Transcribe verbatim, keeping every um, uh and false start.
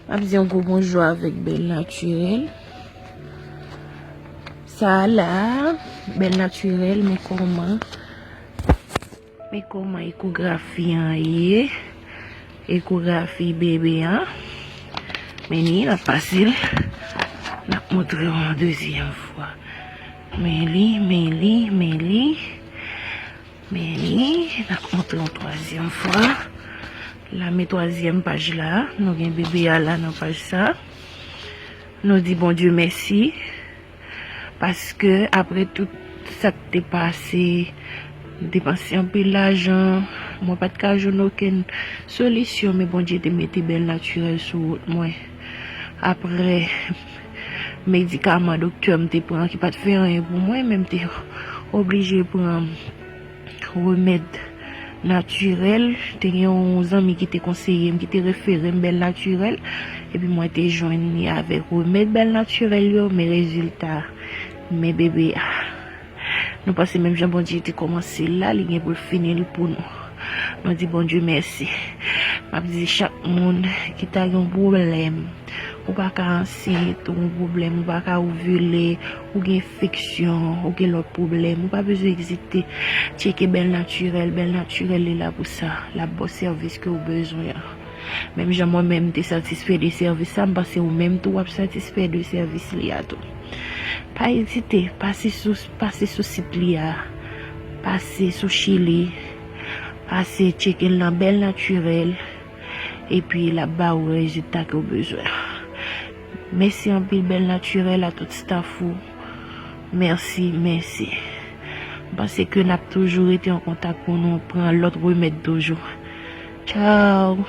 M ap di yon gwo bonjou avèk Bèl Natirèl. Sa a la, Bèl Natirèl, men kòman, men kòman ekografi an ye. Ekografi bebe an. Men li, n ap pase l. N ap montre w yon dezyèm fwa. Men li, men li, men li. Men li, n ap montre yon twazyèm fwa. La, men twazyèm paj la. Nou gen bebe a la nan paj sa. Nou di Bondye mèsi. Paske apre tout sa k te pase, m depanse anpil lajan, mwen pa t ka jwenn okenn solisyon, men Bondye te mete Bèl Natirèl sou wout mwen. Apre medikaman doktè m te pran ki pa t fè anyen pou mwen, men m te oblije pran remèd natirèl. Te gen yon zanmi ki te konseye m, ki te refere m Bèl Natirèl. Epi mwen te jwenn li avèk remèd Bèl Natirèl yo, men rezilta, men bebe a. Nou panse menm jan Bondye te kòmanse l la, li gen pou l fini l pou nou. Nou di Bondye mèsi. M ap di chak moun ki ta gen yon pwoblèm, ou pa ka ansent, ou gen pwoblèm, ou pa ka ovile, ou gen enfeksyon, ou gen lòt pwoblèm, ou pa bezwen egzite. Tcheke Bèl Natirèl, Bèl Natirèl li la pou sa. L ap ba w sèvis ke w bezwen an. Menm jan mwen menm m te satisfè de sèvis sa, m panse ou menm tou w ap satisfè de sèvis li a tou. Pa ezite, pase sou, pase sou sit li a, pase sou Chili, pase tcheke l nan Bèl Natirèl, epi l ap ba ou rezilta ke w bezwen. Mèsi anpil Bèl Natirèl, a tout staff ou. Mèsi, mèsi. M panse ke n ap toujou rete an kontak pou nou pran lòt remèd toujou. Tchao!